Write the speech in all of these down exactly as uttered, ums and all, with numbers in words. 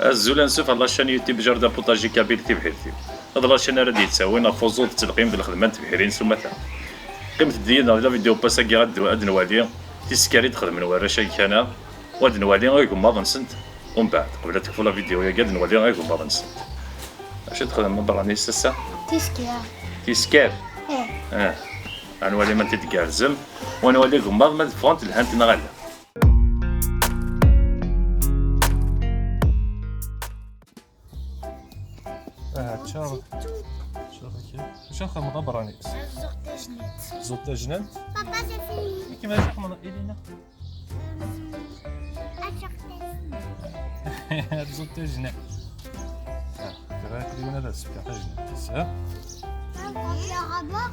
Azul, ansuf ɣer la chaîne YouTube Jardin Potager Kabyle Tibḥirt-iw. D la chaîne ara d-yettawin ɣef uẓud d telqim d lxedma n tebḥirin s umata. Qqimet-d yid-neɣ di la vidéo n wass-agi ad, ad nwali tiskar i d-xedmen warrac-agi kana, u ad nwali igemmaḍ-nsent. Umbeɛd, qbel ad tekfu la vidéo-agi, ad nwali igemmaḍ-nsent. Acu i d-xedmen aberrani-s ass-a? Tiskar. Tiskar? Ih. Ah. Ad nwali ma tent-id-gerrzem, u ad nwali igemmaḍ ma d-ffɣent lhant neɣ ala. Ah, tččar. Tččar akka. Acu xedmeḍ aberrani? Ẓẓuɣ tajnant. Ẓẓuɣ tajnant? Papa, c'est fini. Nekk ma acu xedmeḍ, Elina? Euh, acu xedmeḍ? Tẓuɣ tajnant. Ah, tura Elina ad as-fkeɣ tajnant-is, ha? Ah, le rapport.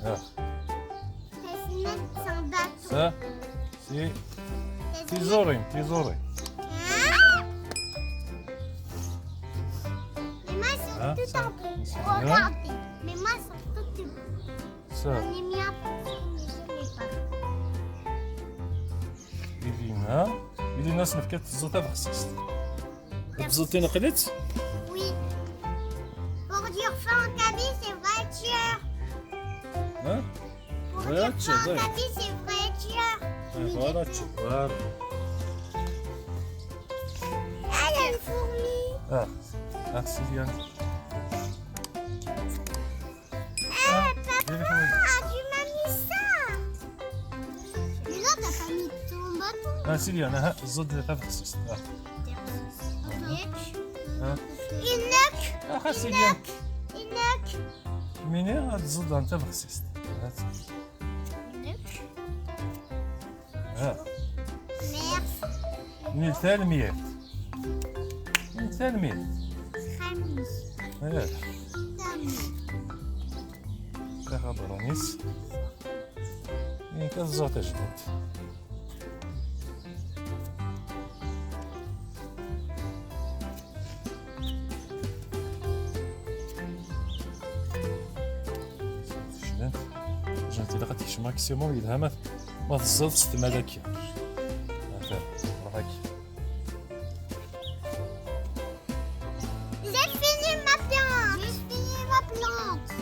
Ah. Sa, si, tiẓurin, tiẓurin. Mais moi, surtout en bleu. Regardez. Mais moi, surtout en bleu. Sa. On est mis en bleu, mais je n'ai pas. Ilina. Ilina, s-nefka tẓẓu tabexsist. Tẓẓu tinqlit? Oui. Pour dire fin en kabyle, c'est voiture. Hein? Pour dire fin en kabyle, c'est voiture. Eh, voilà, tu vois. Elle a une fourmi. Ah, ah, c'est bien. Eh, papa, tu m'as mis ça. Mais là, t'as pas mis ton bâton. Ah, c'est bien, ah, ẓẓu-d tabexsist. Ah. Inek. Ah, xas inek. Inek. Mini ad tẓuḍ tabexsist. Inek. Ah. Merci. Nil tanemmirt. Nil tanemmirt. Xamis. Ah. Tanemmirt. Taxa aberrani-s. Nekk ad ẓẓuɣ tajnant. Tajnant. Tajnant ilaq ad tekcem maximum, yelha ma, ma teẓẓiḍ s tmal akka. Ata, ruḥ akka. J'ai fini ma plante. J'ai fini ma plante.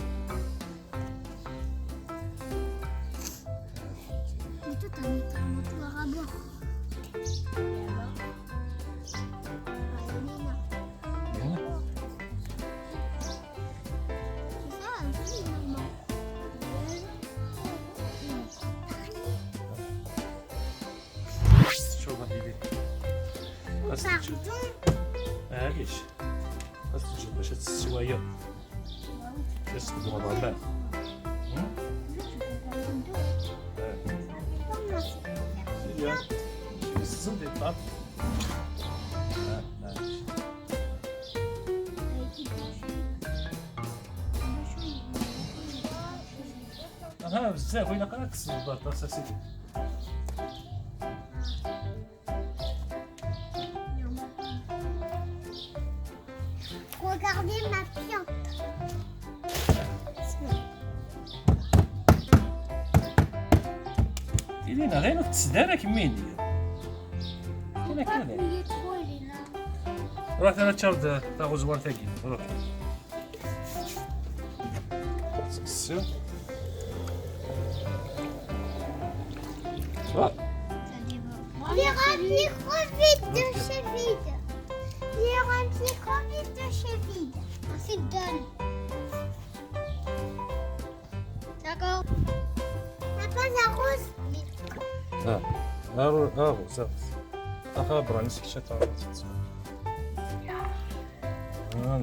Mais toi, t'as mis ta moto à rabord. Et alors ? Ah, elle est là. C'est ça, un peu normal. Teččuḍ a Bibi. Pardon. Maɛlic. Ad teǧǧeḍ bac ad tesswayeḍ. Ad teǧǧeḍ ɣer ɣemma. Hmm? Eh. Sidi, tessen di ṭṭaf. Ah, maɛlic. Aha, bezzaf, ilaq ara ad tekkseḍ aṭas, a Sidi. Regardez ma plante. Ilina, d ayen ur tetteddu ara kemmini. Faut pas appuyer trop, Elina. Ruḥ tura ččar-d taɣuzwart-agi. Ruḥ. Seqsi. Ah. Il est rempli trop vite de cheville. Il est rempli trop vite de cheville. Ensuite, donne. D'accord. Papa, ça rose. Ah, ah, ah, ça. Ah, ah, bra, نسكت شطارة. Ah.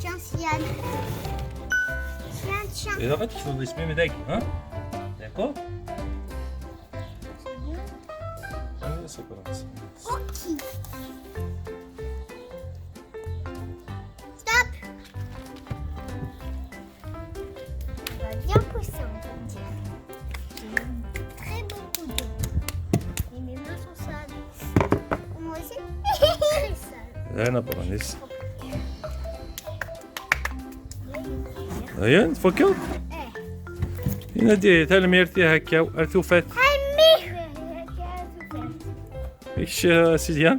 Tiens, Sian. Tiens, tiens. Et là, tu fais des semaines avec, hein? D'accord? C'est bon. Ah, c'est bon. Ok. Stop. Elle va bien pousser, on peut dire. J'ai eu très beaucoup d'eau. Et mes mains sont sales. Moi aussi. Très sales. Ana Branis. Ayen, tfukkeḍ? Eh. Yenna-d tanemmirt i Hakkaw, ar tufat. Tanemmirt. Kečč, a Sidi Yan?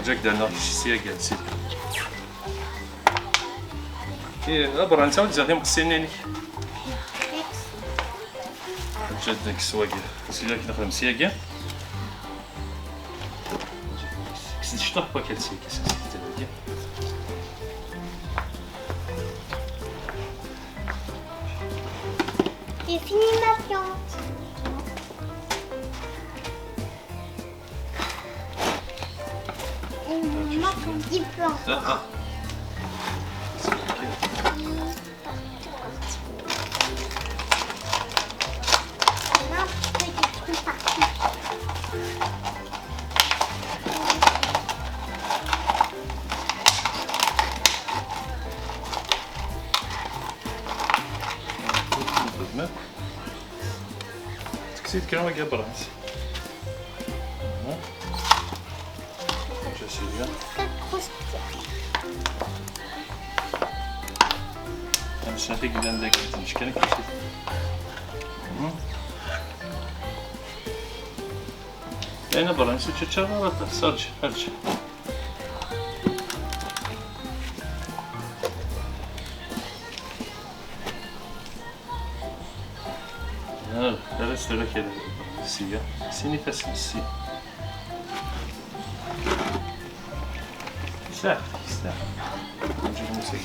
Ǧǧak-d annaɣ kečč syagi, sidi. Ih, a Bṛa, netta ur tezdiɣ timqessisin-inek. Ǧǧa-d nekk s wagi. Sidi, ad k-nexdem syagi. Kkes-d cṭuḥ n wakal syagi, seg syagi. J'ai fini ma viande. Il me manque un petit peu encore. Ah, ah. On a un petit peu de trucs partout. Tekkes-it kan wagi, a Bṛa. Ǧǧa sidi. Amsat i yellan dagi, tennec kan akken sidi. Mhm. Ayen a Bṛa, ur tteččar ara aṭas. Ṛǧu, ṛǧu. Ah, ara s-terra kra sya. Sin ifassen, sin. Sax, sax. Nǧi lmusik.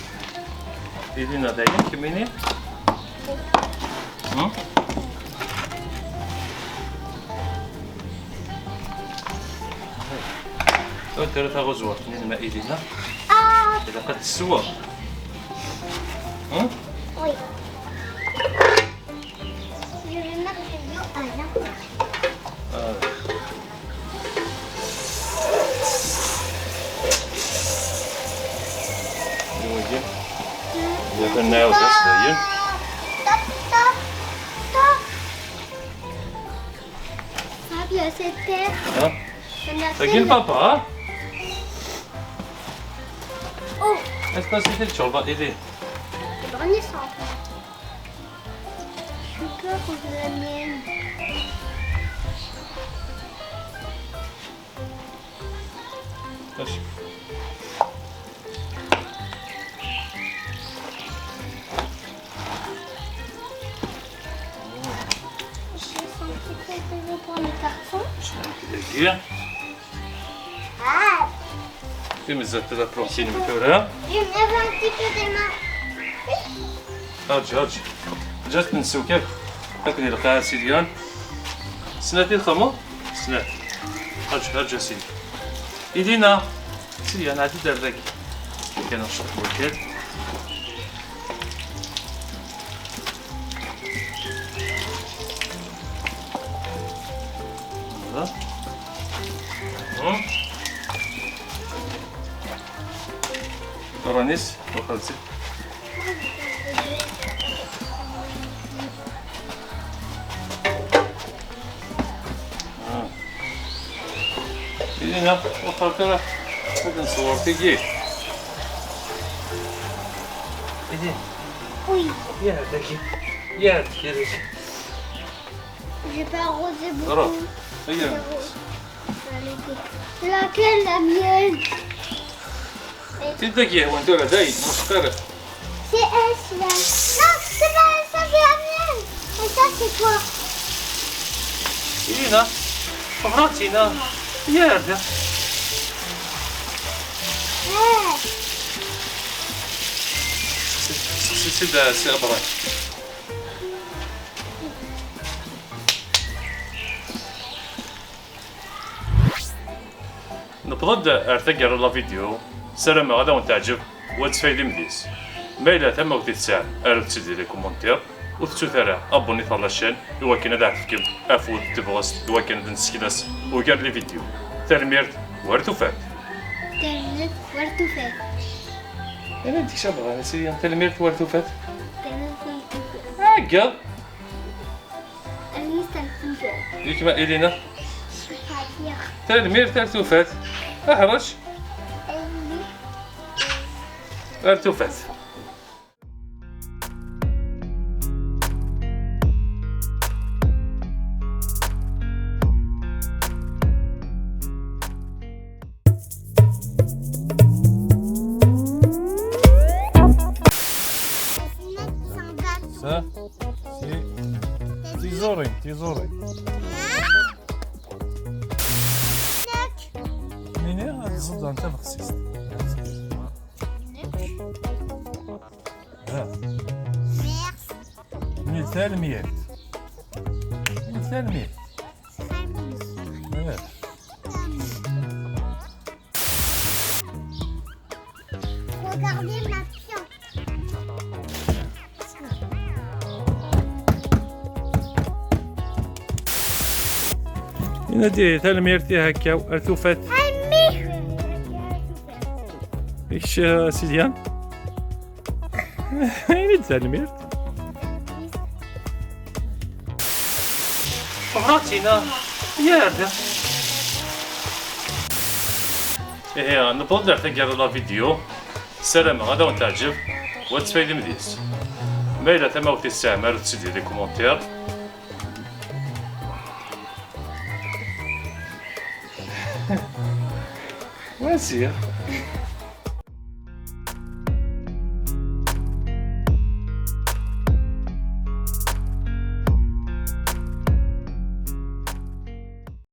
Idina dayen, kemmini? Hmm? Ur terra taɣuzwart-nni n Maïdina. Ah. Ilaq ad tessewwer. Hmm? Oui. Je vais mettre de l'eau à l'intérieur. Ah. Iwakken. Iwakken nɛawed-as dayen. Stop, stop, stop. Fabio, c'est terre. Ha? Tagi n papa, ha? Oh. Est-ce que c'est le chorba, Elie? Brownies en fait. Je suis peur contre la mienne. Vas-y. Je laisse un petit peu de l'eau pour les garçons. Bien. Ah. Imezza-t la protéine tura. Il y en avait un petit peu des mains. Arǧu, arǧu. Just nsew kan. Akken ilqa a Sylviane. Snat i txedmeḍ? Snat. Arǧu, arǧu a Sylviane. Ilina. Sylviane, ɛeddi-d ar dagi. Kan ciṭ wakal. Voilà. Hum. Ranis, وخلصي. آه. إلينا، وخر كرة. هذا نصور تيجي. إيدي. Oui. يا هذاك. يا هذاك، يا هذاك. J'ai pas arrosé beaucoup. روح. هي. Laquelle la mienne? Ti d agehwan tura, dayen, ur cqir. C'est elle, celle-là. Non, c'est pas elle, ça, c'est la mienne. Et ça, c'est quoi? Ilina, tebɣa Tina. Yar da. Eh. C'est, c'est, c'est, c'est, c'est Abraham. Newweḍ-d ar taggara n la vidéo, ssarameɣ ad awen-teɛǧeb u ad tfaydem deg-s. Ma yella tamawt i tesɛam, arut-tt-id di les commentaires, ur tettut ara abonnez-vous à la chaîne i wakken ad aɣ-tefkem afud, tabɣest, i wakken ad nesseknas ugar n les vidéos. Tanemmirt, war tufat. Tanemmirt, war tufat. Ana d-ikcam ɣer Sylviane, tanemmirt, war tufat. Tanemmirt, war tufat. Aggaḍ. Anis ar tufat. Gitma Ilina. Tanemmirt ar tufat. Aḥrac. Ar tufat. Ça, c'est tiẓurin, tiẓurin. Mini ad tẓeddem tabexsist. Ha. Mini tanemmirt. Mini tanemmirt. Eh. Regardez ma pion. Yenna-d tanemmirt i Hakkaw, ar tufat. Tanemmirt. Kečč, a Sylviane? Ini-d tanemmirt. Ɣratina, yar da. Ihi, newweḍ-d ar taggara n la vidéo. Ssarameɣ ad awen-teɛǧeb u ad tfaydem deg-s. Ma yella tamawt i tesɛam, arut-tt-id di les commentaires. Wasi.